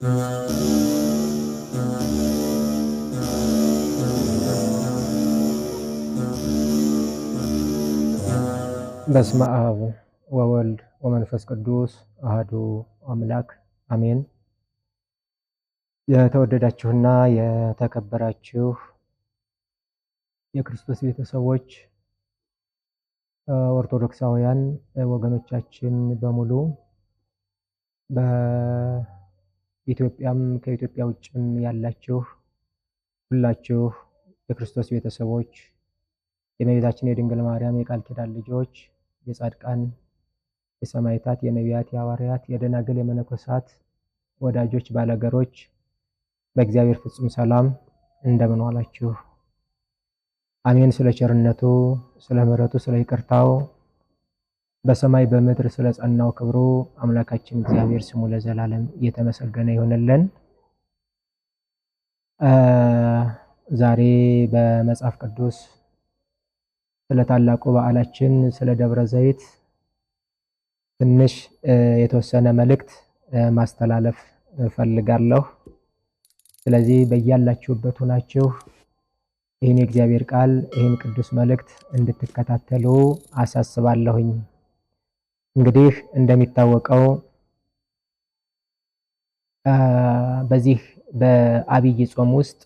በስመ አብ ወወልድ ወመንፈስ ቅዱስ አህዱ አምላክ አሜን። የተወደዳችሁና የተከበራችሁ የክርስቶስ ቤተሰቦች ኦርቶዶክሳውያን ወገኖቻችን በሙሉ በኢትዮጵያም ከኢትዮጵያ ውጭም ያላችሁ ሁላችሁ የክርስቶስ ቤተሰቦች፣ የእመቤታችን የድንግል ማርያም የቃል ኪዳን ልጆች፣ የጻድቃን፣ የሰማዕታት፣ የነቢያት፣ የሐዋርያት፣ የደናግል፣ የመነኮሳት ወዳጆች፣ ባለገሮች በእግዚአብሔር ፍጹም ሰላም እንደምን ዋላችሁ? አሜን። ስለ ቸርነቱ፣ ስለ ምሕረቱ፣ ስለ ይቅርታው በሰማይ በምድር ስለ ጸናው ክብሩ አምላካችን እግዚአብሔር ስሙ ለዘላለም እየተመሰገነ ይሆንልን። ዛሬ በመጽሐፍ ቅዱስ ስለ ታላቁ በዓላችን ስለ ደብረ ዘይት ትንሽ የተወሰነ መልእክት ማስተላለፍ እፈልጋለሁ። ስለዚህ በያላችሁበት ሆናችሁ ይህን የእግዚአብሔር ቃል፣ ይህን ቅዱስ መልእክት እንድትከታተሉ አሳስባለሁኝ። እንግዲህ እንደሚታወቀው በዚህ በአብይ ጾም ውስጥ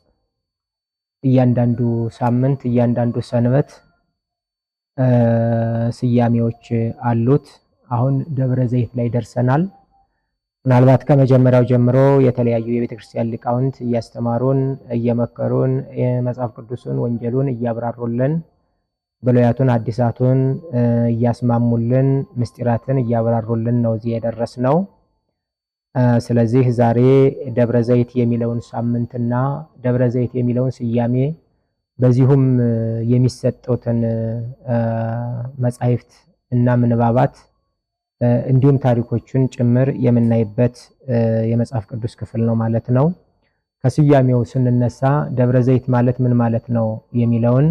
እያንዳንዱ ሳምንት፣ እያንዳንዱ ሰንበት ስያሜዎች አሉት። አሁን ደብረ ዘይት ላይ ደርሰናል። ምናልባት ከመጀመሪያው ጀምሮ የተለያዩ የቤተ ክርስቲያን ሊቃውንት እያስተማሩን፣ እየመከሩን፣ የመጽሐፍ ቅዱስን ወንጌሉን እያብራሩልን፣ ብሉያቱን አዲሳቱን እያስማሙልን፣ ምስጢራትን እያብራሩልን ነው እዚህ የደረስነው። ስለዚህ ዛሬ ደብረ ዘይት የሚለውን ሳምንትና ደብረ ዘይት የሚለውን ስያሜ፣ በዚሁም የሚሰጡትን መጻሕፍት እና ምንባባት እንዲሁም ታሪኮቹን ጭምር የምናይበት የመጽሐፍ ቅዱስ ክፍል ነው ማለት ነው። ከስያሜው ስንነሳ ደብረ ዘይት ማለት ምን ማለት ነው የሚለውን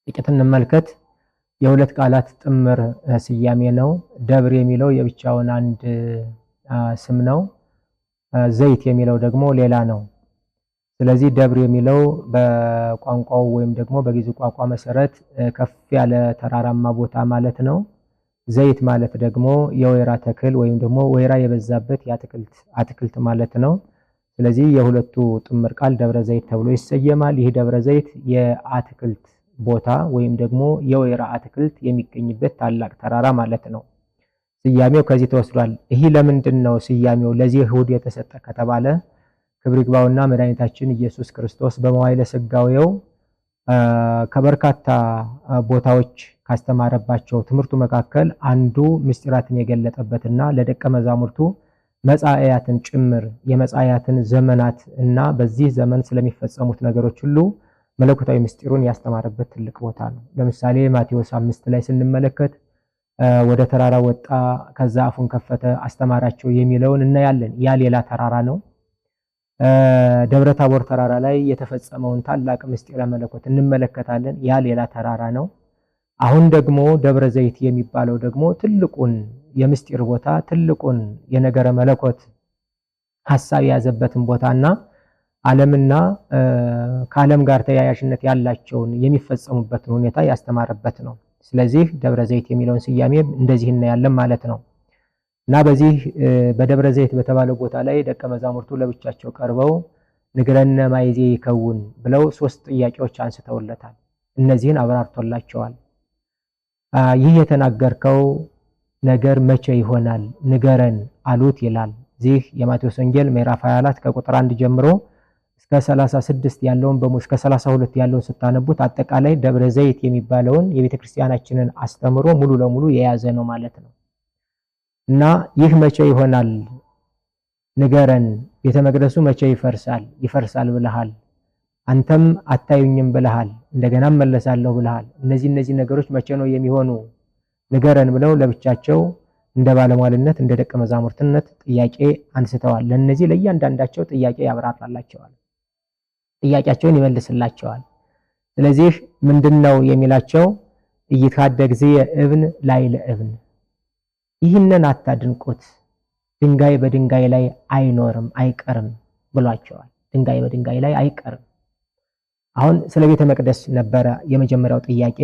ጥቂት እንመልከት። የሁለት ቃላት ጥምር ስያሜ ነው። ደብር የሚለው የብቻውን አንድ ስም ነው። ዘይት የሚለው ደግሞ ሌላ ነው። ስለዚህ ደብር የሚለው በቋንቋው ወይም ደግሞ በግዕዝ ቋንቋ መሰረት ከፍ ያለ ተራራማ ቦታ ማለት ነው። ዘይት ማለት ደግሞ የወይራ ተክል ወይም ደግሞ ወይራ የበዛበት የአትክልት አትክልት ማለት ነው። ስለዚህ የሁለቱ ጥምር ቃል ደብረ ዘይት ተብሎ ይሰየማል። ይህ ደብረ ዘይት የአትክልት ቦታ ወይም ደግሞ የወይራ አትክልት የሚገኝበት ታላቅ ተራራ ማለት ነው። ስያሜው ከዚህ ተወስዷል። ይህ ለምንድን ነው ስያሜው ለዚህ እሁድ የተሰጠ ከተባለ፣ ክብር ይግባውና መድኃኒታችን ኢየሱስ ክርስቶስ በመዋዕለ ሥጋዌው ከበርካታ ቦታዎች ካስተማረባቸው ትምህርቱ መካከል አንዱ ምስጢራትን የገለጠበትና ለደቀ መዛሙርቱ መጻእያትን ጭምር፣ የመጻእያትን ዘመናት እና በዚህ ዘመን ስለሚፈጸሙት ነገሮች ሁሉ መለኮታዊ ምስጢሩን ያስተማረበት ትልቅ ቦታ ነው። ለምሳሌ ማቴዎስ 5 ላይ ስንመለከት ወደ ተራራ ወጣ፣ ከዛ አፉን ከፈተ፣ አስተማራቸው የሚለውን እናያለን። ያ ሌላ ተራራ ነው። ደብረ ታቦር ተራራ ላይ የተፈጸመውን ታላቅ ምስጢረ መለኮት እንመለከታለን። ያ ሌላ ተራራ ነው። አሁን ደግሞ ደብረ ዘይት የሚባለው ደግሞ ትልቁን የምስጢር ቦታ፣ ትልቁን የነገረ መለኮት ሐሳብ የያዘበትን ቦታና ዓለምና ከዓለም ጋር ተያያዥነት ያላቸውን የሚፈጸሙበትን ሁኔታ ያስተማረበት ነው። ስለዚህ ደብረ ዘይት የሚለውን ስያሜ እንደዚህ እናያለን ማለት ነው። እና በዚህ በደብረ ዘይት በተባለው ቦታ ላይ ደቀ መዛሙርቱ ለብቻቸው ቀርበው ንግረነ ማይዜ ይከውን ብለው ሶስት ጥያቄዎች አንስተውለታል። እነዚህን አብራርቶላቸዋል። ይህ የተናገርከው ነገር መቼ ይሆናል ንገረን አሉት ይላል። ይህ የማቴዎስ ወንጌል ምዕራፍ 24 ከቁጥር 1 ጀምሮ እስከ 36 ያለውን በሙሉ፣ እስከ 32 ያለውን ስታነቡት አጠቃላይ ደብረ ዘይት የሚባለውን የቤተክርስቲያናችንን አስተምሮ ሙሉ ለሙሉ የያዘ ነው ማለት ነው። እና ይህ መቼ ይሆናል ንገረን፣ ቤተ መቅደሱ መቼ ይፈርሳል? ይፈርሳል ብለሃል፣ አንተም አታዩኝም ብለሃል፣ እንደገና እመለሳለሁ ብለሃል። እነዚህ ነገሮች መቼ ነው የሚሆኑ ንገረን ብለው ለብቻቸው እንደ ባለሟልነት፣ እንደ ደቀ መዛሙርትነት ጥያቄ አንስተዋል። ለነዚህ ለእያንዳንዳቸው ጥያቄ ያብራራላቸዋል፣ ጥያቄያቸውን ይመልስላቸዋል። ስለዚህ ምንድነው የሚላቸው? ኢይትሐደግ ዝየ እብን ላዕለ እብን፣ ይህንን አታድንቁት፣ ድንጋይ በድንጋይ ላይ አይኖርም አይቀርም ብሏቸዋል። ድንጋይ በድንጋይ ላይ አይቀርም። አሁን ስለ ቤተ መቅደስ ነበረ የመጀመሪያው ጥያቄ።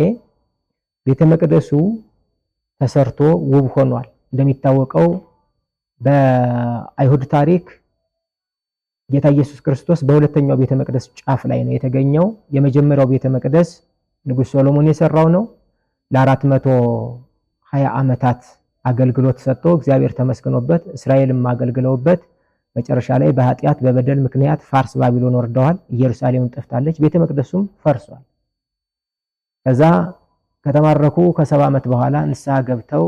ቤተ መቅደሱ ተሰርቶ ውብ ሆኗል። እንደሚታወቀው በአይሁድ ታሪክ ጌታ ኢየሱስ ክርስቶስ በሁለተኛው ቤተ መቅደስ ጫፍ ላይ ነው የተገኘው። የመጀመሪያው ቤተ መቅደስ ንጉሥ ሶሎሞን የሰራው ነው። ለ420 ዓመታት አገልግሎት ሰጥቶ እግዚአብሔር ተመስግኖበት እስራኤልም አገልግለውበት መጨረሻ ላይ በኃጢአት በበደል ምክንያት ፋርስ ባቢሎን ወርደዋል። ኢየሩሳሌም ጠፍታለች። ቤተ መቅደሱም ፈርሷል። ከዛ ከተማረኩ ከ70 ዓመት በኋላ ንስሐ ገብተው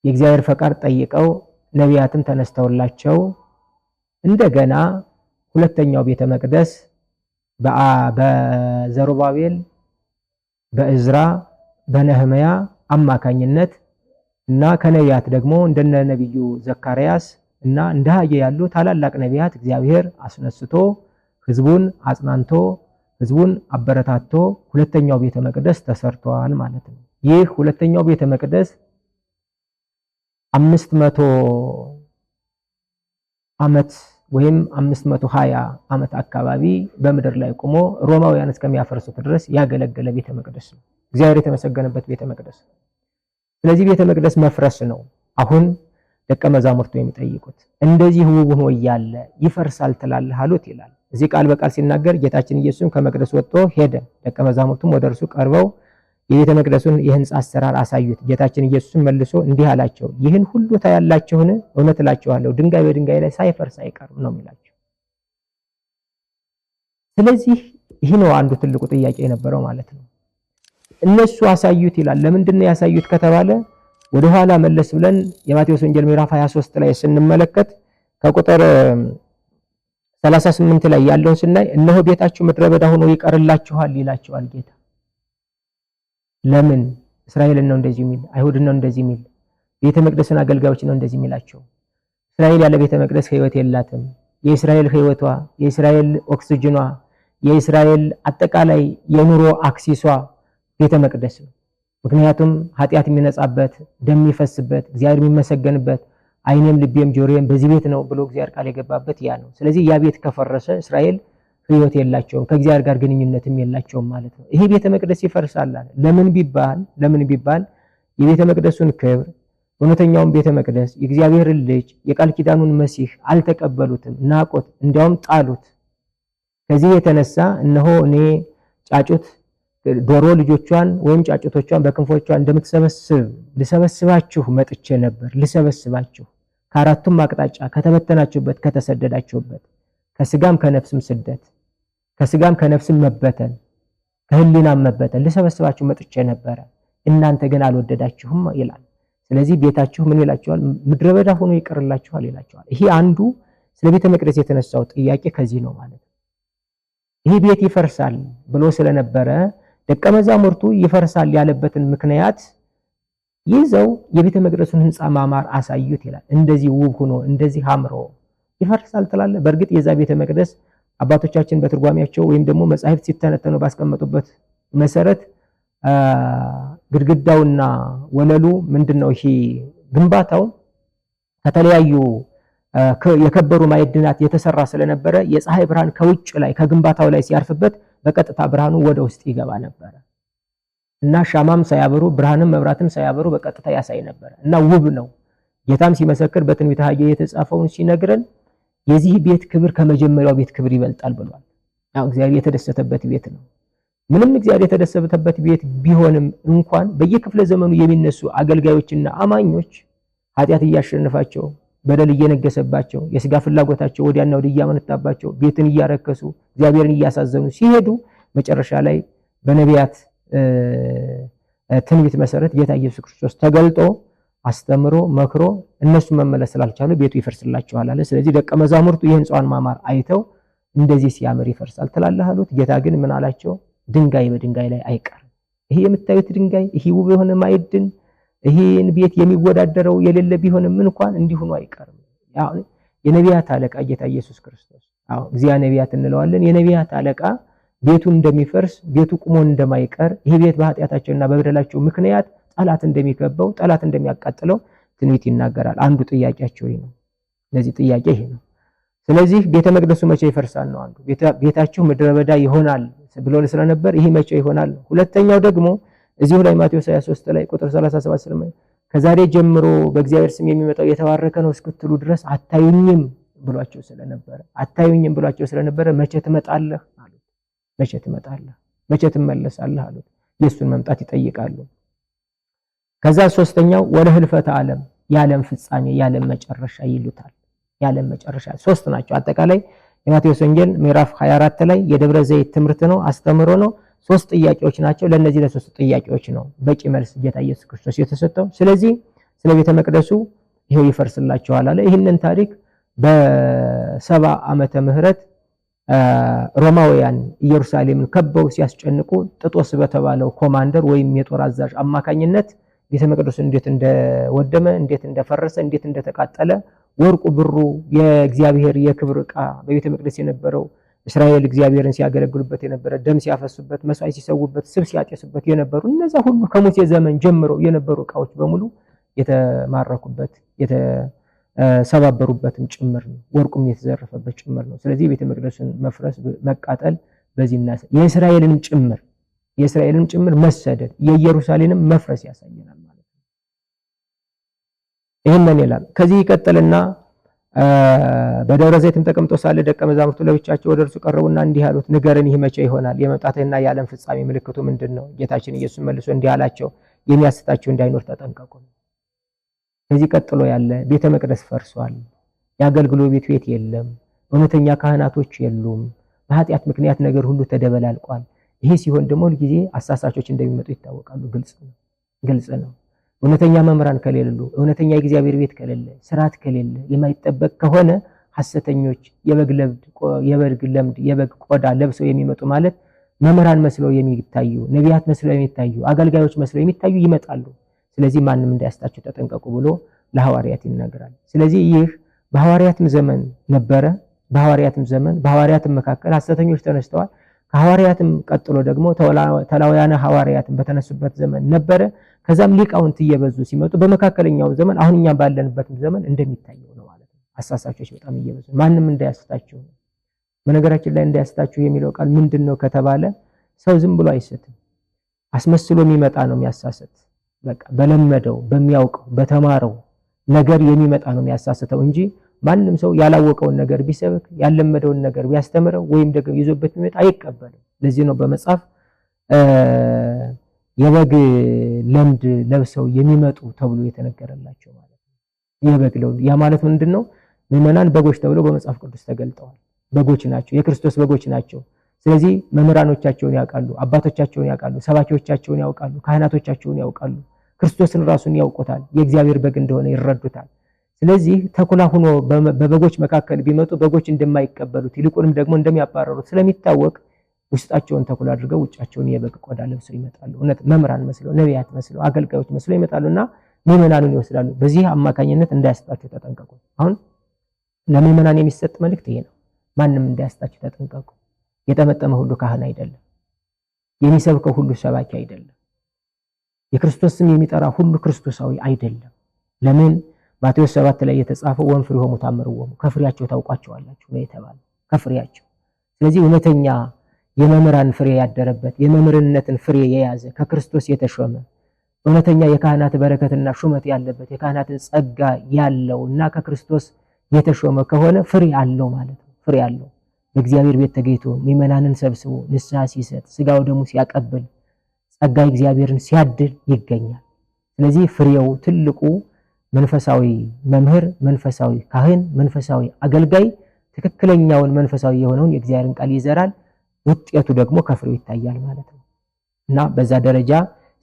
የእግዚአብሔር ፈቃድ ጠይቀው ነቢያትም ተነስተውላቸው እንደገና ሁለተኛው ቤተ መቅደስ በዘሩባቤል በእዝራ በነህምያ አማካኝነት እና ከነቢያት ደግሞ እንደነ ነቢዩ ዘካርያስ እና እንደ ሐጌ ያሉ ታላላቅ ነቢያት እግዚአብሔር አስነስቶ ሕዝቡን አጽናንቶ ሕዝቡን አበረታቶ ሁለተኛው ቤተ መቅደስ ተሰርቷል ማለት ነው። ይህ ሁለተኛው ቤተ መቅደስ 500 ዓመት ወይም 520 ዓመት አካባቢ በምድር ላይ ቆሞ ሮማውያን እስከሚያፈርሱት ድረስ ያገለገለ ቤተ መቅደስ ነው። እግዚአብሔር የተመሰገነበት ቤተ መቅደስ ነው። ስለዚህ ቤተ መቅደስ መፍረስ ነው አሁን ደቀ መዛሙርቱ የሚጠይቁት። እንደዚህ ውብ ሆኖ እያለ ይፈርሳል ትላለህ አሉት ይላል። እዚህ ቃል በቃል ሲናገር ጌታችን ኢየሱስም ከመቅደስ ወጥቶ ሄደ። ደቀ መዛሙርቱም ወደ እርሱ ቀርበው የቤተ መቅደሱን የሕንጻ አሰራር አሳዩት። ጌታችን ኢየሱስም መልሶ እንዲህ አላቸው፣ ይህን ሁሉ ታያላችሁን? እውነት እላችኋለሁ ድንጋይ በድንጋይ ላይ ሳይፈርስ አይቀርም ነው የሚላቸው። ስለዚህ ይህ ነው አንዱ ትልቁ ጥያቄ የነበረው ማለት ነው። እነሱ አሳዩት ይላል። ለምንድን ነው ያሳዩት ከተባለ ወደኋላ መለስ ብለን የማቴዎስ ወንጌል ምዕራፍ 23 ላይ ስንመለከት ከቁጥር 38 ላይ ያለውን ስናይ እነሆ ቤታችሁ ምድረ በዳ ሆኖ ይቀርላችኋል ይላቸዋል ጌታ። ለምን እስራኤልን ነው እንደዚህ የሚል? አይሁድን ነው እንደዚህ የሚል? ቤተ መቅደስን አገልጋዮች ነው እንደዚህ የሚላቸው? እስራኤል ያለ ቤተ መቅደስ ሕይወት የላትም። የእስራኤል ሕይወቷ፣ የእስራኤል ኦክሲጅኗ፣ የእስራኤል አጠቃላይ የኑሮ አክሲሷ ቤተ መቅደስ ነው። ምክንያቱም ኃጢአት የሚነጻበት፣ ደም የሚፈስበት፣ እግዚአብሔር የሚመሰገንበት፣ ዓይኔም ልቤም ጆሮዬም በዚህ ቤት ነው ብሎ እግዚአብሔር ቃል የገባበት ያ ነው። ስለዚህ ያ ቤት ከፈረሰ እስራኤል ሕይወት የላቸውም፣ ከእግዚአብሔር ጋር ግንኙነትም የላቸውም ማለት ነው። ይሄ ቤተ መቅደስ ይፈርሳል አለ። ለምን ቢባል የቤተ መቅደሱን ክብር እውነተኛውን ቤተ መቅደስ የእግዚአብሔርን ልጅ የቃል ኪዳኑን መሲህ አልተቀበሉትም፣ ናቁት፣ እንዲያውም ጣሉት። ከዚህ የተነሳ እነሆ እኔ ጫጩት ዶሮ ልጆቿን ወይም ጫጩቶቿን በክንፎቿ እንደምትሰበስብ ልሰበስባችሁ መጥቼ ነበር። ልሰበስባችሁ ከአራቱም አቅጣጫ ከተበተናችሁበት፣ ከተሰደዳችሁበት፣ ከስጋም ከነፍስም ስደት፣ ከስጋም ከነፍስም መበተን፣ ከህሊናም መበተን ልሰበስባችሁ መጥቼ ነበረ፣ እናንተ ግን አልወደዳችሁም ይላል። ስለዚህ ቤታችሁ ምን ይላችኋል? ምድረ በዳ ሆኖ ይቀርላችኋል ይላቸዋል። ይሄ አንዱ ስለ ቤተ መቅደስ የተነሳው ጥያቄ ከዚህ ነው ማለት ነው። ይሄ ቤት ይፈርሳል ብሎ ስለነበረ ደቀ መዛሙርቱ ይፈርሳል ያለበትን ምክንያት ይዘው የቤተ መቅደሱን ሕንፃ ማማር አሳዩት ይላል። እንደዚህ ውብ ሆኖ እንደዚህ አምሮ ይፈርሳል ትላለህ? በእርግጥ የዛ ቤተ መቅደስ አባቶቻችን በትርጓሜያቸው ወይም ደግሞ መጻሕፍት ሲተነተኑ ባስቀመጡበት መሰረት ግድግዳውና ወለሉ ምንድነው? ይሄ ግንባታው ከተለያዩ የከበሩ ማዕድናት የተሰራ ስለነበረ የፀሐይ ብርሃን ከውጭ ላይ ከግንባታው ላይ ሲያርፍበት በቀጥታ ብርሃኑ ወደ ውስጥ ይገባ ነበረ እና ሻማም ሳያበሩ ብርሃንም መብራትም ሳያበሩ በቀጥታ ያሳይ ነበረ እና ውብ ነው። ጌታም ሲመሰክር በትንቢተ ሐጌ የተጻፈውን ሲነግረን የዚህ ቤት ክብር ከመጀመሪያው ቤት ክብር ይበልጣል ብሏል። ያው እግዚአብሔር የተደሰተበት ቤት ነው። ምንም እግዚአብሔር የተደሰተበት ቤት ቢሆንም እንኳን በየክፍለ ዘመኑ የሚነሱ አገልጋዮችና አማኞች ኃጢአት እያሸነፋቸው በደል እየነገሰባቸው የስጋ ፍላጎታቸው ወዲያና ወዲህ እያመነታባቸው ቤትን እያረከሱ እግዚአብሔርን እያሳዘኑ ሲሄዱ መጨረሻ ላይ በነቢያት ትንቢት መሰረት ጌታ ኢየሱስ ክርስቶስ ተገልጦ አስተምሮ መክሮ እነሱ መመለስ ስላልቻሉ ቤቱ ይፈርስላቸዋል አለ። ስለዚህ ደቀ መዛሙርቱ የሕንጻውን ማማር አይተው እንደዚህ ሲያምር ይፈርሳል ትላለህ አሉት። ጌታ ግን ምን አላቸው? ድንጋይ በድንጋይ ላይ አይቀርም። ይሄ የምታዩት ድንጋይ፣ ይሄ ውብ የሆነ ማዕድን፣ ይሄን ቤት የሚወዳደረው የሌለ ቢሆንም እንኳን እንዲሁ ነው አይቀርም። የነቢያት አለቃ ጌታ ኢየሱስ ክርስቶስ፣ አዎ እግዚአ ነቢያት እንለዋለን። የነቢያት አለቃ ቤቱ እንደሚፈርስ ቤቱ ቁሞ እንደማይቀር ይሄ ቤት በኃጢአታቸውና በበደላቸው ምክንያት ጠላት እንደሚከበው ጠላት እንደሚያቃጥለው ትንቢት ይናገራል። አንዱ ጥያቄያቸው ይሄ ነው። ለዚህ ጥያቄ ይሄ ነው። ስለዚህ ቤተ መቅደሱ መቼ ይፈርሳል ነው አንዱ። ቤታችሁ ምድረ በዳ ይሆናል ብሎ ስለነበር ይሄ መቼ ይሆናል ነው። ሁለተኛው ደግሞ እዚሁ ላይ ማቴዎስ 23 ላይ ቁጥር 37 ስለምን ከዛሬ ጀምሮ በእግዚአብሔር ስም የሚመጣው የተባረከ ነው እስክትሉ ድረስ አታዩኝም ብሏቸው ስለነበረ አታዩኝም ብሏቸው ስለነበረ መቼ ትመጣለህ አሉት። መቼ ትመጣለህ፣ መቼ ትመለሳለህ አሉት። የእሱን መምጣት ይጠይቃሉ። ከዛ ሶስተኛው ወለህልፈተ ዓለም የዓለም ፍጻሜ የዓለም መጨረሻ ይሉታል። የዓለም መጨረሻ ሶስት ናቸው። አጠቃላይ የማቴዎስ ወንጌል ምዕራፍ 24 ላይ የደብረ ዘይት ትምህርት ነው፣ አስተምሮ ነው። ሶስት ጥያቄዎች ናቸው። ለነዚህ ለሶስት ጥያቄዎች ነው በቂ መልስ ጌታ ኢየሱስ ክርስቶስ የተሰጠው። ስለዚህ ስለ ቤተ መቅደሱ ይሄው ይፈርስላቸዋል አለ። ይህንን ታሪክ በ70 ዓመተ ምህረት ሮማውያን ኢየሩሳሌምን ከበው ሲያስጨንቁ ጥጦስ በተባለው ኮማንደር ወይም የጦር አዛዥ አማካኝነት ቤተ መቅደሱ እንዴት እንደወደመ፣ እንዴት እንደፈረሰ፣ እንዴት እንደተቃጠለ ወርቁ ብሩ የእግዚአብሔር የክብር ዕቃ በቤተ መቅደስ የነበረው እስራኤል እግዚአብሔርን ሲያገለግሉበት የነበረ ደም ሲያፈሱበት፣ መስዋዕት ሲሰዉበት፣ ስብ ሲያጤሱበት የነበሩ እነዛ ሁሉ ከሙሴ ዘመን ጀምሮ የነበሩ ዕቃዎች በሙሉ የተማረኩበት የተሰባበሩበትም ጭምር ነው። ወርቁም የተዘረፈበት ጭምር ነው። ስለዚህ ቤተ መቅደሱን መፍረስ መቃጠል በዚህ የእስራኤልንም ጭምር መሰደድ የኢየሩሳሌምንም መፍረስ ያሳየናል ማለት ነው። ይህንን ይላል። ከዚህ ይቀጥልና በደብረ ዘይትም ተቀምጦ ሳለ ደቀ መዛሙርቱ ለብቻቸው ወደ እርሱ ቀረቡና እንዲህ አሉት፣ ንገረን፣ ይህ መቼ ይሆናል? የመምጣትህና የዓለም ፍጻሜ ምልክቱ ምንድን ነው? ጌታችን ኢየሱስ መልሶ እንዲህ አላቸው፣ የሚያስታችሁ እንዳይኖር ተጠንቀቁ። ከዚህ ቀጥሎ ያለ ቤተ መቅደስ ፈርሷል፣ የአገልግሎት ቤት የለም፣ እውነተኛ ካህናቶች የሉም፣ በኃጢአት ምክንያት ነገር ሁሉ ተደበላልቋል። ይሄ ሲሆን ደግሞ ሁልጊዜ አሳሳቾች እንደሚመጡ ይታወቃሉ። ግልጽ ነው፣ ግልጽ ነው። እውነተኛ መምህራን ከሌሉ፣ እውነተኛ የእግዚአብሔር ቤት ከሌለ፣ ስርዓት ከሌለ፣ የማይጠበቅ ከሆነ ሐሰተኞች የበግ ለምድ የበግ ቆዳ ለብሰው የሚመጡ ማለት መምህራን መስለው የሚታዩ፣ ነቢያት መስለው የሚታዩ፣ አገልጋዮች መስለው የሚታዩ ይመጣሉ። ስለዚህ ማንም እንዳያስታችሁ ተጠንቀቁ ብሎ ለሐዋርያት ይናገራል። ስለዚህ ይህ በሐዋርያትም ዘመን ነበረ። በሐዋርያትም ዘመን በሐዋርያትም መካከል ሐሰተኞች ተነስተዋል። ከሐዋርያትም ቀጥሎ ደግሞ ተላውያነ ሐዋርያትም በተነሱበት ዘመን ነበረ። ከዛም ሊቃውንት እየበዙ ሲመጡ በመካከለኛው ዘመን አሁን እኛ ባለንበትም ዘመን እንደሚታየው ነው ማለት ነው። አሳሳቾች በጣም እየበዙ ማንም እንዳያስታችሁ ነው። በነገራችን ላይ እንዳያስታችሁ የሚለው ቃል ምንድነው ከተባለ ሰው ዝም ብሎ አይስትም። አስመስሎ የሚመጣ ነው የሚያሳስት። በቃ በለመደው በሚያውቀው በተማረው ነገር የሚመጣ ነው የሚያሳስተው እንጂ ማንም ሰው ያላወቀውን ነገር ቢሰብክ ያለመደውን ነገር ቢያስተምረው ወይም ደግሞ ይዞበት ቢመጣ አይቀበልም። ለዚህ ነው በመጽሐፍ የበግ ለምድ ለብሰው የሚመጡ ተብሎ የተነገረላቸው ማለት ነው። የበግ ለምድ ያ ማለት ምንድነው? ምዕመናን በጎች ተብለው በመጽሐፍ ቅዱስ ተገልጠዋል። በጎች ናቸው፣ የክርስቶስ በጎች ናቸው። ስለዚህ መምህራኖቻቸውን ያውቃሉ፣ አባቶቻቸውን ያውቃሉ፣ ሰባኪዎቻቸውን ያውቃሉ፣ ካህናቶቻቸውን ያውቃሉ፣ ክርስቶስን ራሱን ያውቁታል፣ የእግዚአብሔር በግ እንደሆነ ይረዱታል። ስለዚህ ተኩላ ሆኖ በበጎች መካከል ቢመጡ በጎች እንደማይቀበሉት ይልቁንም ደግሞ እንደሚያባረሩት ስለሚታወቅ ውስጣቸውን ተኩላ አድርገው ውጫቸውን የበግ ቆዳ ለብሰው ይመጣሉ። እውነት መምህራን መስለው፣ ነቢያት መስለው፣ አገልጋዮች መስለው ይመጣሉና ምዕመናኑን ይወስዳሉ። በዚህ አማካኝነት እንዳያስጣችሁ ተጠንቀቁ። አሁን ለምዕመናን የሚሰጥ መልእክት ይሄ ነው። ማንም እንዳያስጣችሁ ተጠንቀቁ። የጠመጠመ ሁሉ ካህን አይደለም። የሚሰብከው ሁሉ ሰባኪ አይደለም። የክርስቶስ ስም የሚጠራ ሁሉ ክርስቶሳዊ አይደለም። ለምን? ማቴዎስ 7 ላይ የተጻፈው ወእምፍሬሆሙ ታምርዎሙ ከፍሬያቸው ታውቋቸዋላችሁ ነው የተባለው። ከፍሬያቸው። ስለዚህ እውነተኛ የመምህራን ፍሬ ያደረበት የመምህርነትን ፍሬ የያዘ ከክርስቶስ የተሾመ እውነተኛ የካህናት በረከትና ሹመት ያለበት የካህናትን ጸጋ ያለው እና ከክርስቶስ የተሾመ ከሆነ ፍሬ አለው ማለት ነው። ፍሬ አለው። በእግዚአብሔር ቤት ተገኝቶ ምዕመናንን ሰብስቦ ንስሐ ሲሰጥ ስጋው ደሙ ሲያቀብል ጸጋ እግዚአብሔርን ሲያድል ይገኛል። ስለዚህ ፍሬው ትልቁ መንፈሳዊ መምህር፣ መንፈሳዊ ካህን፣ መንፈሳዊ አገልጋይ ትክክለኛውን መንፈሳዊ የሆነውን የእግዚአብሔርን ቃል ይዘራል። ውጤቱ ደግሞ ከፍሬው ይታያል ማለት ነው። እና በዛ ደረጃ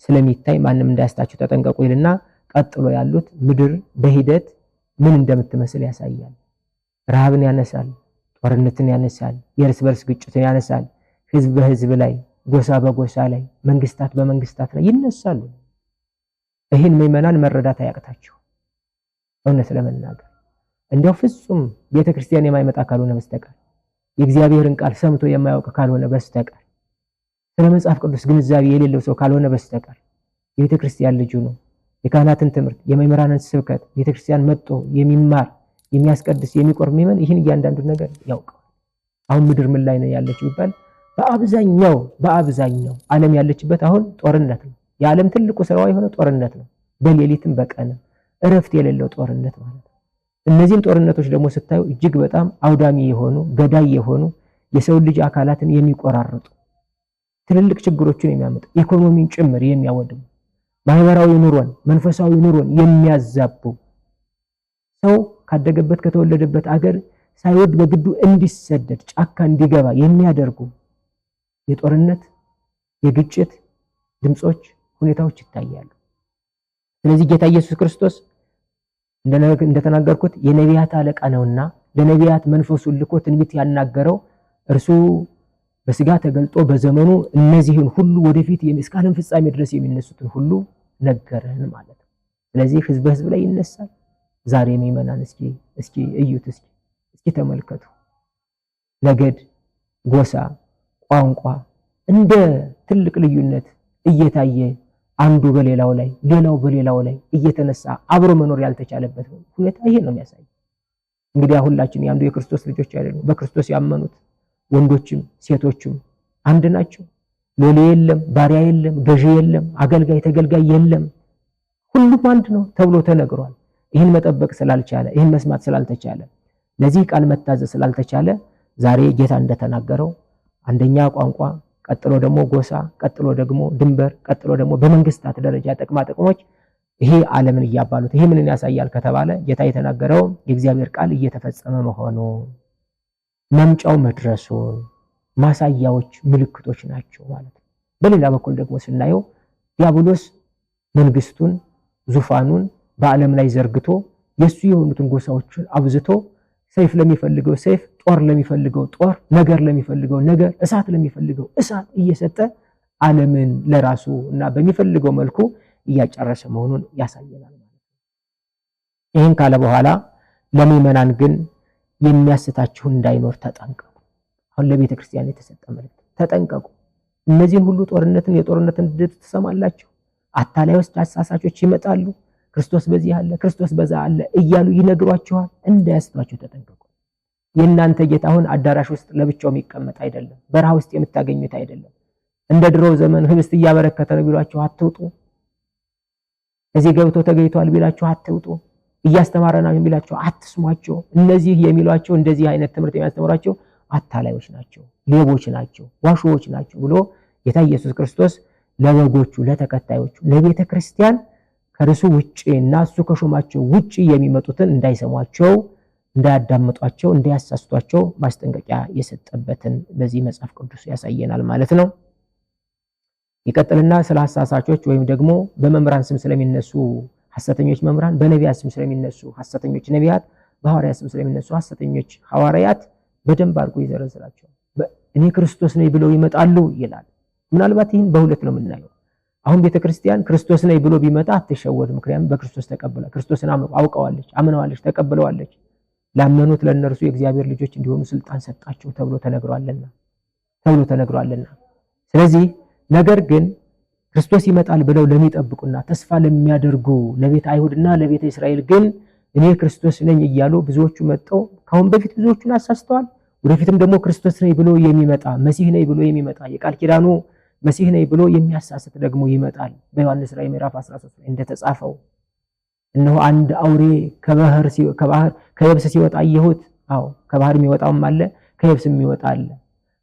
ስለሚታይ ማንም እንዳያስታችሁ ተጠንቀቁ ይልና ቀጥሎ ያሉት ምድር በሂደት ምን እንደምትመስል ያሳያል። ረሃብን ያነሳል፣ ጦርነትን ያነሳል፣ የእርስ በርስ ግጭትን ያነሳል። ህዝብ በህዝብ ላይ፣ ጎሳ በጎሳ ላይ፣ መንግስታት በመንግስታት ላይ ይነሳሉ። ይህን ምዕመናን መረዳት አያቅታቸው። እውነት ለመናገር እንደው ፍጹም ቤተክርስቲያን የማይመጣ ካልሆነ በስተቀር የእግዚአብሔርን ቃል ሰምቶ የማያውቅ ካልሆነ በስተቀር ስለ መጽሐፍ ቅዱስ ግንዛቤ የሌለው ሰው ካልሆነ በስተቀር የቤተክርስቲያን ልጁ ነው፣ የካህናትን ትምህርት፣ የመምህራንን ስብከት ቤተክርስቲያን መጥቶ የሚማር፣ የሚያስቀድስ፣ የሚቆርብ ምእመን ይህን እያንዳንዱን ነገር ያውቀዋል። አሁን ምድር ምን ላይ ነው ያለችው ቢባል በአብዛኛው ዓለም ያለችበት አሁን ጦርነት ነው። የዓለም ትልቁ ስራዋ የሆነ ጦርነት ነው። በሌሊትም በቀንም እረፍት የሌለው ጦርነት ማለት ነው። እነዚህን ጦርነቶች ደግሞ ስታዩ እጅግ በጣም አውዳሚ የሆኑ፣ ገዳይ የሆኑ፣ የሰው ልጅ አካላትን የሚቆራርጡ፣ ትልልቅ ችግሮችን የሚያመጡ፣ ኢኮኖሚን ጭምር የሚያወድሙ፣ ማህበራዊ ኑሮን መንፈሳዊ ኑሮን የሚያዛቡ፣ ሰው ካደገበት ከተወለደበት አገር ሳይወድ በግዱ እንዲሰደድ ጫካ እንዲገባ የሚያደርጉ የጦርነት የግጭት ድምጾች፣ ሁኔታዎች ይታያሉ። ስለዚህ ጌታ ኢየሱስ ክርስቶስ እንደተናገርኩት የነቢያት አለቃ ነውና ለነቢያት መንፈሱን ልኮ ትንቢት ያናገረው እርሱ በስጋ ተገልጦ በዘመኑ እነዚህን ሁሉ ወደፊት እስከ ዓለም ፍጻሜ ድረስ የሚነሱትን ሁሉ ነገረን ማለት ነው። ስለዚህ ህዝብ በህዝብ ላይ ይነሳል። ዛሬ ምእመናን እስኪ እዩት፣ እስኪ ተመልከቱ። ነገድ፣ ጎሳ፣ ቋንቋ እንደ ትልቅ ልዩነት እየታየ አንዱ በሌላው ላይ ሌላው በሌላው ላይ እየተነሳ አብሮ መኖር ያልተቻለበት ሁኔታ ይሄ ነው የሚያሳየው። እንግዲህ ሁላችን የአንዱ የክርስቶስ ልጆች አይደሉም። በክርስቶስ ያመኑት ወንዶችም ሴቶችም አንድ ናቸው። ሎሌ የለም፣ ባሪያ የለም፣ ገዢ የለም፣ አገልጋይ ተገልጋይ የለም፣ ሁሉም አንድ ነው ተብሎ ተነግሯል። ይህን መጠበቅ ስላልቻለ፣ ይህን መስማት ስላልተቻለ፣ ለዚህ ቃል መታዘዝ ስላልተቻለ ዛሬ ጌታ እንደተናገረው አንደኛ ቋንቋ፣ ቀጥሎ ደግሞ ጎሳ፣ ቀጥሎ ደግሞ ድንበር፣ ቀጥሎ ደግሞ በመንግስታት ደረጃ ጥቅማ ጥቅሞች ይሄ ዓለምን እያባሉት፣ ይሄ ምንን ያሳያል ከተባለ ጌታ የተናገረው የእግዚአብሔር ቃል እየተፈጸመ መሆኑ፣ መምጫው መድረሱን ማሳያዎች፣ ምልክቶች ናቸው ማለት ነው። በሌላ በኩል ደግሞ ስናየው ዲያብሎስ መንግስቱን ዙፋኑን በዓለም ላይ ዘርግቶ የሱ የሆኑትን ጎሳዎችን አብዝቶ ሰይፍ ለሚፈልገው ሰይፍ፣ ጦር ለሚፈልገው ጦር፣ ነገር ለሚፈልገው ነገር፣ እሳት ለሚፈልገው እሳት እየሰጠ ዓለምን ለራሱ እና በሚፈልገው መልኩ እያጨረሰ መሆኑን ያሳየናል ማለት ነው። ይህን ካለ በኋላ ለምእመናን ግን የሚያስታችሁ እንዳይኖር ተጠንቀቁ። አሁን ለቤተ ክርስቲያን የተሰጠ መልእክት ተጠንቀቁ። እነዚህን ሁሉ ጦርነትን የጦርነትን ድምፅ ትሰማላችሁ። አታላዮች፣ አሳሳቾች ይመጣሉ። ክርስቶስ በዚህ አለ፣ ክርስቶስ በዛ አለ እያሉ ይነግሯችኋል። እንዳያስቷችሁ ተጠንቀቁ። የእናንተ ጌታ አሁን አዳራሽ ውስጥ ለብቻው የሚቀመጥ አይደለም። በረሃ ውስጥ የምታገኙት አይደለም። እንደ ድሮው ዘመን ህብስት እያበረከተ ነው ቢሏችሁ አትውጡ። እዚህ ገብቶ ተገኝቷል ቢላችሁ አትውጡ። እያስተማረ ነው ቢላችሁ አትስሟቸው። እነዚህ የሚሏቸው እንደዚህ አይነት ትምህርት የሚያስተምሯቸው አታላዮች ናቸው፣ ሌቦች ናቸው፣ ዋሾዎች ናቸው ብሎ ጌታ ኢየሱስ ክርስቶስ ለበጎቹ፣ ለተከታዮቹ፣ ለቤተ ክርስቲያን ከርሱ ውጪ እና እሱ ከሾማቸው ውጪ የሚመጡትን እንዳይሰሟቸው፣ እንዳያዳምጧቸው፣ እንዳያሳስቷቸው ማስጠንቀቂያ የሰጠበትን በዚህ መጽሐፍ ቅዱስ ያሳየናል ማለት ነው። ይቀጥልና ስለ አሳሳቾች ወይም ደግሞ በመምህራን ስም ስለሚነሱ ሐሰተኞች መምህራን፣ በነቢያት ስም ስለሚነሱ ሐሰተኞች ነቢያት፣ በሐዋርያት ስም ስለሚነሱ ሐሰተኞች ሐዋርያት በደንብ አድርጎ ይዘረዝራቸዋል። እኔ ክርስቶስ ነኝ ብለው ይመጣሉ ይላል። ምናልባት ይህን በሁለት ነው የምናየው። አሁን ቤተክርስቲያን ክርስቶስ ነኝ ብሎ ቢመጣ አትሸወድ። ምክንያቱም በክርስቶስ ተቀብላ ክርስቶስን አውቀዋለች፣ አምነዋለች፣ ተቀብለዋለች። ላመኑት ለእነርሱ የእግዚአብሔር ልጆች እንዲሆኑ ስልጣን ሰጣቸው ተብሎ ተነግሯልና። ስለዚህ ነገር ግን ክርስቶስ ይመጣል ብለው ለሚጠብቁና ተስፋ ለሚያደርጉ ለቤተ አይሁድና ለቤተ እስራኤል ግን እኔ ክርስቶስ ነኝ እያሉ ብዙዎቹ መጥተው ካሁን በፊት ብዙዎቹን አሳስተዋል። ወደፊትም ደግሞ ክርስቶስ ነኝ ብሎ የሚመጣ፣ መሲህ ነኝ ብሎ የሚመጣ፣ የቃል ኪዳኑ መሲህ ነኝ ብሎ የሚያሳስት ደግሞ ይመጣል። በዮሐንስ ራእይ ምዕራፍ 13 ላይ እንደተጻፈው እነሆ አንድ አውሬ ከባህር ከየብስ ሲወጣ አየሁት። አዎ፣ ከባህር የሚወጣውም አለ፣ ከየብስ የሚወጣ አለ።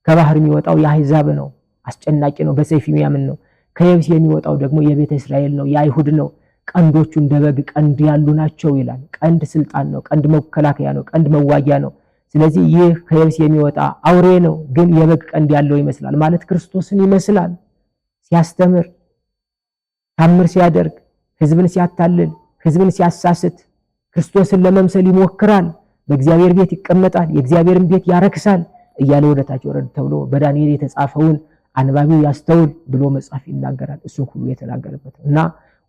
ከባህር የሚወጣው የአሕዛብ ነው፣ አስጨናቂ ነው፣ በሰይፍ የሚያምን ነው። ከየብስ የሚወጣው ደግሞ የቤተ እስራኤል ነው፣ የአይሁድ ነው። ቀንዶቹ እንደ በግ ቀንድ ያሉ ናቸው ይላል። ቀንድ ስልጣን ነው፣ ቀንድ መከላከያ ነው፣ ቀንድ መዋጊያ ነው። ስለዚህ ይህ ከየብስ የሚወጣ አውሬ ነው፣ ግን የበግ ቀንድ ያለው ይመስላል ማለት ክርስቶስን ይመስላል። ሲያስተምር፣ ታምር ሲያደርግ፣ ህዝብን ሲያታልል፣ ህዝብን ሲያሳስት ክርስቶስን ለመምሰል ይሞክራል። በእግዚአብሔር ቤት ይቀመጣል፣ የእግዚአብሔርን ቤት ያረክሳል እያለ ወደታች ወረድ ተብሎ በዳንኤል የተጻፈውን አንባቢው ያስተውል ብሎ መጽሐፍ ይናገራል። እሱን ሁሉ የተናገረበት እና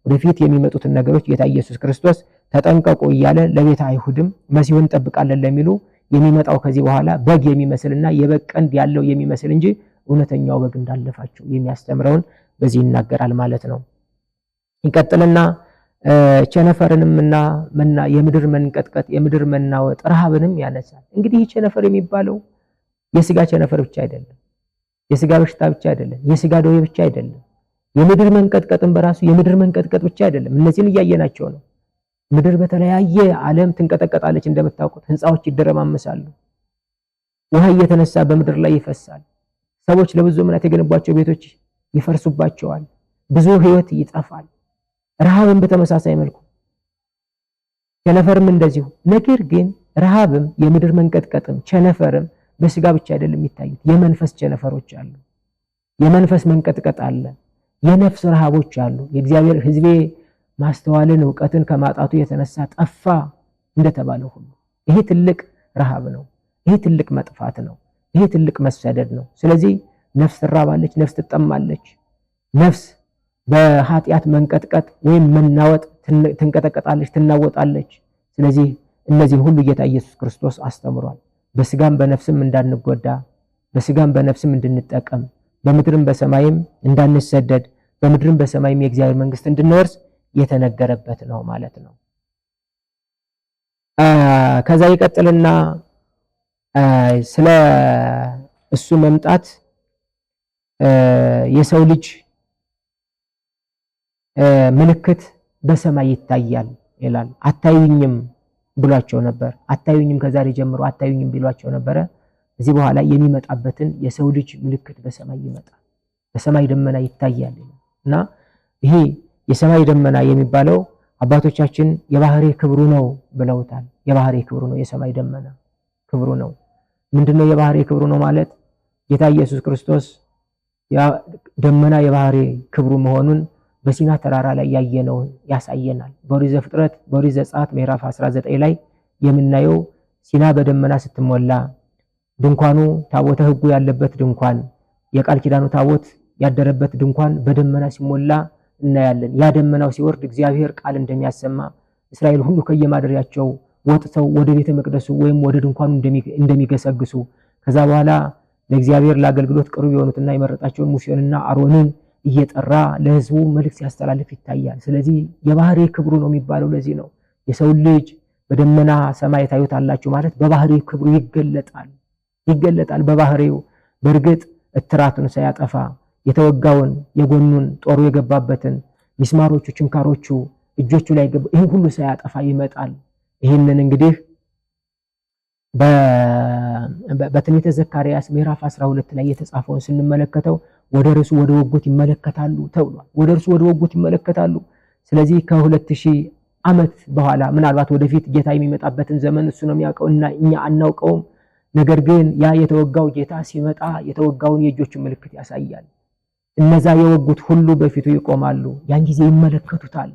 ወደፊት የሚመጡትን ነገሮች ጌታ ኢየሱስ ክርስቶስ ተጠንቀቁ እያለ ለቤተ አይሁድም መሲሁን እንጠብቃለን ለሚሉ የሚመጣው ከዚህ በኋላ በግ የሚመስልና የበግ ቀንድ ያለው የሚመስል እንጂ እውነተኛው በግ እንዳለፋቸው የሚያስተምረውን በዚህ ይናገራል ማለት ነው። ይቀጥልና ቸነፈርንም እና የምድር መንቀጥቀጥ፣ የምድር መናወጥ፣ ረሃብንም ያነሳል። እንግዲህ ይህ ቸነፈር የሚባለው የስጋ ቸነፈር ብቻ አይደለም፣ የስጋ በሽታ ብቻ አይደለም፣ የስጋ ደዌ ብቻ አይደለም። የምድር መንቀጥቀጥም በራሱ የምድር መንቀጥቀጥ ብቻ አይደለም። እነዚህን እያየናቸው ነው። ምድር በተለያየ ዓለም ትንቀጠቀጣለች። እንደምታውቁት ህንፃዎች ይደረማመሳሉ። ውሃ እየተነሳ በምድር ላይ ይፈሳል። ሰዎች ለብዙ ዘመናት የገነቧቸው ቤቶች ይፈርሱባቸዋል። ብዙ ህይወት ይጠፋል። ረሃብም በተመሳሳይ መልኩ ቸነፈርም እንደዚሁ። ነገር ግን ረሃብም የምድር መንቀጥቀጥም ቸነፈርም በስጋ ብቻ አይደለም የሚታዩት። የመንፈስ ቸነፈሮች አሉ። የመንፈስ መንቀጥቀጥ አለ። የነፍስ ረሃቦች አሉ። የእግዚአብሔር ሕዝቤ ማስተዋልን እውቀትን ከማጣቱ የተነሳ ጠፋ እንደተባለው ሁሉ ይሄ ትልቅ ረሃብ ነው። ይሄ ትልቅ መጥፋት ነው። ይሄ ትልቅ መሰደድ ነው። ስለዚህ ነፍስ ትራባለች፣ ነፍስ ትጠማለች። ነፍስ በኃጢአት መንቀጥቀጥ ወይም መናወጥ ትንቀጠቀጣለች፣ ትናወጣለች። ስለዚህ እነዚህን ሁሉ ጌታ ኢየሱስ ክርስቶስ አስተምሯል። በስጋም በነፍስም እንዳንጎዳ፣ በስጋም በነፍስም እንድንጠቀም፣ በምድርም በሰማይም እንዳንሰደድ፣ በምድርም በሰማይም የእግዚአብሔር መንግስት እንድንወርስ የተነገረበት ነው ማለት ነው። ከዛ ይቀጥልና ስለ እሱ መምጣት የሰው ልጅ ምልክት በሰማይ ይታያል ይላል። አታዩኝም ብሏቸው ነበር። አታዩኝም ከዛሬ ጀምሮ አታዩኝም ቢሏቸው ነበረ። እዚህ በኋላ የሚመጣበትን የሰው ልጅ ምልክት በሰማይ ይመጣል፣ በሰማይ ደመና ይታያል እና ይሄ የሰማይ ደመና የሚባለው አባቶቻችን የባህሪ ክብሩ ነው ብለውታል። የባህሪ ክብሩ ነው፣ የሰማይ ደመና ክብሩ ነው። ምንድነው የባህሪ ክብሩ ነው ማለት? ጌታ ኢየሱስ ክርስቶስ ደመና የባህሪ ክብሩ መሆኑን በሲና ተራራ ላይ ያየነውን ያሳየናል። በኦሪት ዘፍጥረት በኦሪት ዘጸአት ምዕራፍ 19 ላይ የምናየው ሲና በደመና ስትሞላ ድንኳኑ ታቦተ ሕጉ ያለበት ድንኳን የቃል ኪዳኑ ታቦት ያደረበት ድንኳን በደመና ሲሞላ እናያለን። ያ ደመናው ሲወርድ እግዚአብሔር ቃል እንደሚያሰማ እስራኤል ሁሉ ከየማደሪያቸው ወጥተው ወደ ቤተ መቅደሱ ወይም ወደ ድንኳኑ እንደሚገሰግሱ ከዛ በኋላ ለእግዚአብሔር ለአገልግሎት ቅርብ የሆኑትና የመረጣቸውን ሙሴንና አሮንን እየጠራ ለሕዝቡ መልእክት ሲያስተላልፍ ይታያል። ስለዚህ የባህሪ ክብሩ ነው የሚባለው ለዚህ ነው። የሰው ልጅ በደመና ሰማይ ታዩታላችሁ ማለት በባህሪ ክብሩ ይገለጣል ይገለጣል በባህሪው። በእርግጥ እትራቱን ሳያጠፋ የተወጋውን የጎኑን ጦሩ የገባበትን ሚስማሮቹ፣ ችንካሮቹ እጆቹ ላይ ገባ፣ ይህን ሁሉ ሳያጠፋ ይመጣል። ይህንን እንግዲህ በትንቢተ ዘካርያስ ምዕራፍ 12 ላይ የተጻፈውን ስንመለከተው ወደ እርሱ ወደ ወጉት ይመለከታሉ ተብሏል። ወደ እርሱ ወደ ወጉት ይመለከታሉ። ስለዚህ ከ2000 ዓመት በኋላ ምናልባት ወደፊት ጌታ የሚመጣበትን ዘመን እሱ ነው የሚያውቀው እና እኛ አናውቀውም። ነገር ግን ያ የተወጋው ጌታ ሲመጣ የተወጋውን የእጆቹን ምልክት ያሳያል። እነዛ የወጉት ሁሉ በፊቱ ይቆማሉ። ያን ጊዜ ይመለከቱታል።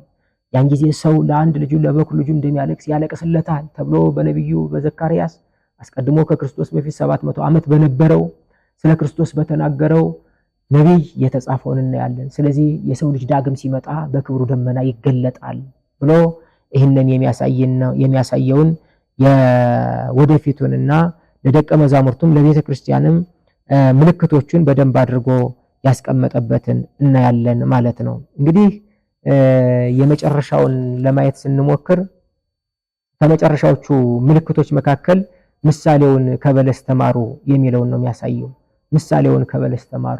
ያን ጊዜ ሰው ለአንድ ልጁ ለበኩር ልጁ እንደሚያለቅስ ያለቅስለታል ተብሎ በነቢዩ በዘካርያስ አስቀድሞ ከክርስቶስ በፊት 700 ዓመት በነበረው ስለ ክርስቶስ በተናገረው ነቢይ የተጻፈውን እናያለን። ስለዚህ የሰው ልጅ ዳግም ሲመጣ በክብሩ ደመና ይገለጣል ብሎ ይህንን የሚያሳየውን የወደፊቱንና ለደቀ መዛሙርቱም ለቤተ ክርስቲያንም ምልክቶቹን በደንብ አድርጎ ያስቀመጠበትን እናያለን ማለት ነው። እንግዲህ የመጨረሻውን ለማየት ስንሞክር ከመጨረሻዎቹ ምልክቶች መካከል ምሳሌውን ከበለስ ተማሩ የሚለውን ነው የሚያሳየው። ምሳሌውን ከበለስ ተማሩ።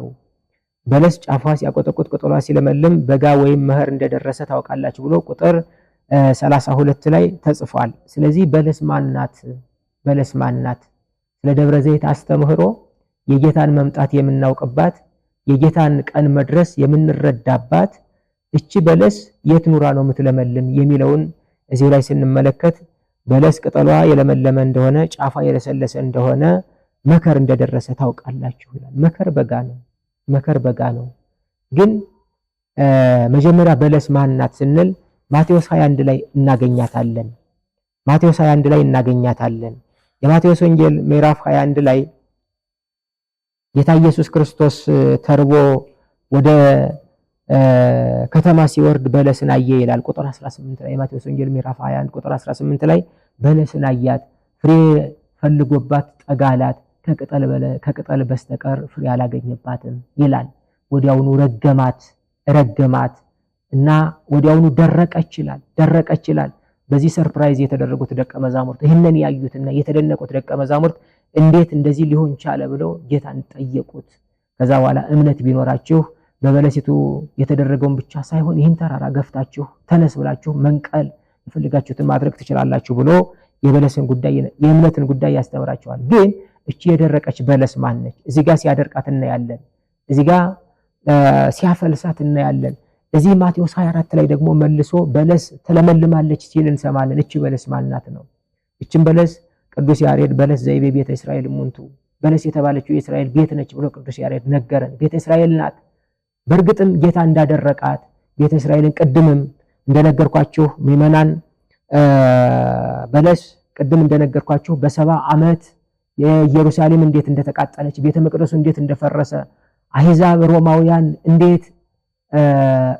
በለስ ጫፏ ሲያቆጠቁጥ ቅጠሏ ሲለመልም በጋ ወይም መኸር እንደደረሰ ታውቃላችሁ ብሎ ቁጥር 32 ላይ ተጽፏል። ስለዚህ በለስ ማናት? በለስ ማናት? ስለ ደብረ ዘይት አስተምህሮ የጌታን መምጣት የምናውቅባት የጌታን ቀን መድረስ የምንረዳባት እቺ በለስ የት ኑራ ነው የምትለመልም የሚለውን እዚሁ ላይ ስንመለከት በለስ ቅጠሏ የለመለመ እንደሆነ ጫፏ የለሰለሰ እንደሆነ መከር እንደደረሰ ታውቃላችሁ ይላል። መከር በጋ ነው። መከር በጋ ነው። ግን መጀመሪያ በለስ ማናት ስንል ማቴዎስ 21 ላይ እናገኛታለን። ማቴዎስ 21 ላይ እናገኛታለን። የማቴዎስ ወንጌል ምዕራፍ 21 ላይ ጌታ ኢየሱስ ክርስቶስ ተርቦ ወደ ከተማ ሲወርድ በለስን አየ ይላል። ቁጥር 18 ላይ የማቴዎስ ወንጌል ምዕራፍ 21 ቁጥር 18 ላይ በለስን አያት፣ ፍሬ ፈልጎባት ጠጋላት፣ ከቅጠል በስተቀር ፍሬ አላገኘባትም ይላል። ወዲያውኑ ረገማት ረገማት። እና ወዲያውኑ ደረቀች ይላል። ደረቀች ይላል። በዚህ surprise የተደረጉት ደቀ መዛሙርት፣ ይህንን ያዩትና የተደነቁት ደቀ መዛሙርት እንዴት እንደዚህ ሊሆን ቻለ ብለው ጌታን ጠየቁት። ከዛ በኋላ እምነት ቢኖራችሁ በበለሲቱ የተደረገውን ብቻ ሳይሆን ይህን ተራራ ገፍታችሁ ተነስ ብላችሁ መንቀል የፈልጋችሁትን ማድረግ ትችላላችሁ ብሎ የበለስን ጉዳይ የእምነትን ጉዳይ ያስተምራቸዋል። ግን እቺ የደረቀች በለስ ማን ነች? እዚህ ጋር ሲያደርቃት እናያለን። እዚህ ጋር ሲያፈልሳት እናያለን። እዚህ ማቴዎስ 24 ላይ ደግሞ መልሶ በለስ ትለመልማለች ሲል እንሰማለን። እቺ በለስ ማናት ነው? እቺን በለስ ቅዱስ ያሬድ በለስ ዘይቤ ቤተ እስራኤል እሙንቱ፣ በለስ የተባለችው የእስራኤል ቤት ነች ብሎ ቅዱስ ያሬድ ነገረን። ቤተ እስራኤል ናት። በእርግጥም ጌታ እንዳደረቃት ቤተ እስራኤልን ቅድምም እንደነገርኳችሁ ምዕመናን፣ በለስ ቅድም እንደነገርኳችሁ በ70 ዓመት የኢየሩሳሌም እንዴት እንደተቃጠለች፣ ቤተ መቅደሱ እንዴት እንደፈረሰ፣ አሕዛብ ሮማውያን እንዴት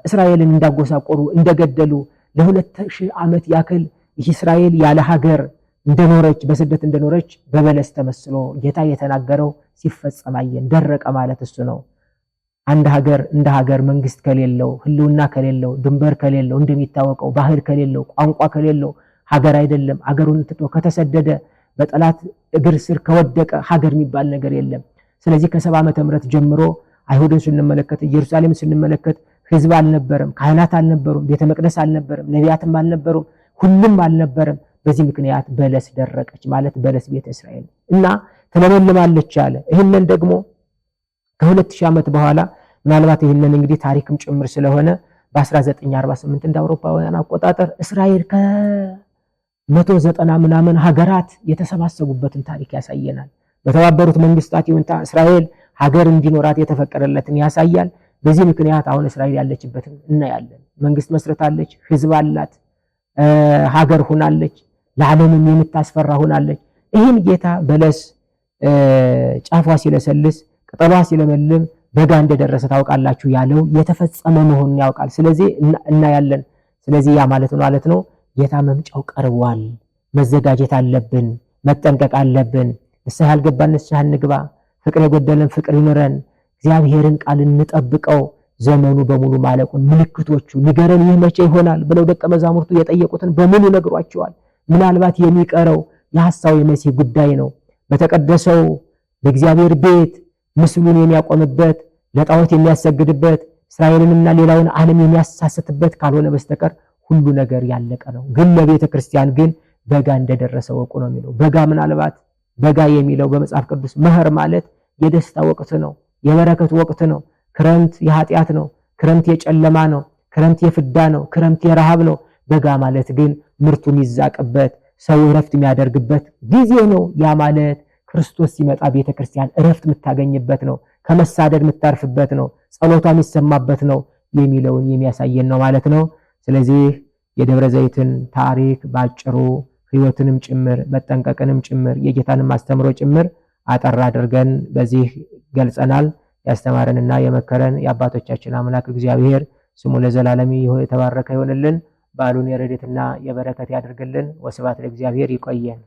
እስራኤልን እንዳጎሳቆሩ እንደገደሉ፣ ለ2000 ዓመት ያክል እስራኤል ያለ ሀገር እንደኖረች፣ በስደት እንደኖረች በበለስ ተመስሎ ጌታ የተናገረው ሲፈጸም አየን። ደረቀ ማለት እሱ ነው። አንድ ሀገር እንደ ሀገር መንግስት ከሌለው፣ ህልውና ከሌለው፣ ድንበር ከሌለው፣ እንደሚታወቀው ባህል ከሌለው፣ ቋንቋ ከሌለው ሀገር አይደለም። ሀገሩን ትቶ ከተሰደደ፣ በጠላት እግር ስር ከወደቀ ሀገር የሚባል ነገር የለም። ስለዚህ ከ70 ዓመተ ምህረት ጀምሮ አይሁድን ስንመለከት፣ ኢየሩሳሌምን ስንመለከት ህዝብ አልነበረም፣ ካህናት አልነበሩም፣ ቤተ መቅደስ አልነበረም፣ ነቢያትም አልነበሩም፣ ሁሉም አልነበረም። በዚህ ምክንያት በለስ ደረቀች ማለት በለስ ቤተ እስራኤል እና ትለመልማለች አለ። ይህንን ደግሞ ከ2000 ዓመት በኋላ ምናልባት ይህንን እንግዲህ ታሪክም ጭምር ስለሆነ በ1948 እንደ አውሮፓውያን አቆጣጠር እስራኤል ከ190 ምናምን ሀገራት የተሰባሰቡበትን ታሪክ ያሳየናል። በተባበሩት መንግስታት ይሁንታ እስራኤል ሀገር እንዲኖራት የተፈቀደለትን ያሳያል። በዚህ ምክንያት አሁን እስራኤል ያለችበትን እናያለን። መንግስት መስርታለች፣ ህዝብ አላት፣ ሀገር ሆናለች፣ ለዓለምም የምታስፈራ ሆናለች። ይህን ጌታ በለስ ጫፏ ሲለሰልስ ቅጠሏ ሲለመልም በጋ እንደደረሰ ታውቃላችሁ ያለው የተፈጸመ መሆኑን ያውቃል። ስለዚህ እናያለን። ስለዚህ ያ ማለት ነው ማለት ነው ጌታ መምጫው ቀርቧል። መዘጋጀት አለብን፣ መጠንቀቅ አለብን። ንስሐ ያልገባን ንስሐ እንግባ። ፍቅር የጎደለን ፍቅር ይኑረን። እግዚአብሔርን ቃል እንጠብቀው። ዘመኑ በሙሉ ማለቁን ምልክቶቹ ንገረን፣ ይህ መቼ ይሆናል ብለው ደቀ መዛሙርቱ የጠየቁትን በሙሉ ነግሯቸዋል። ምናልባት የሚቀረው የሐሳዊ መሲህ ጉዳይ ነው። በተቀደሰው በእግዚአብሔር ቤት ምስሉን የሚያቆምበት፣ ለጣዖት የሚያሰግድበት፣ እስራኤልንና ሌላውን ዓለም የሚያሳስትበት ካልሆነ በስተቀር ሁሉ ነገር ያለቀ ነው። ግን ለቤተ ክርስቲያን ግን በጋ እንደደረሰ ወቁ ነው የሚለው። በጋ ምናልባት በጋ የሚለው በመጽሐፍ ቅዱስ መኸር ማለት የደስታ ወቅት ነው፣ የበረከት ወቅት ነው። ክረምት የኃጢአት ነው። ክረምት የጨለማ ነው። ክረምት የፍዳ ነው። ክረምት የረሃብ ነው። በጋ ማለት ግን ምርቱ የሚዛቅበት፣ ሰው እረፍት የሚያደርግበት ጊዜ ነው። ያ ማለት ክርስቶስ ሲመጣ ቤተክርስቲያን እረፍት የምታገኝበት ነው። ከመሳደድ የምታርፍበት ነው። ጸሎቷ የሚሰማበት ነው የሚለውን የሚያሳየን ነው ማለት ነው። ስለዚህ የደብረ ዘይትን ታሪክ ባጭሩ ሕይወትንም ጭምር መጠንቀቅንም ጭምር የጌታንም አስተምሮ ጭምር አጠር አድርገን በዚህ ገልጸናል። ያስተማረንና የመከረን የአባቶቻችን አምላክ እግዚአብሔር ስሙ ለዘላለም የተባረከ ይሆንልን። በዓሉን የረድኤትና የበረከት ያድርግልን። ወስብሐት ለእግዚአብሔር። ይቆየን።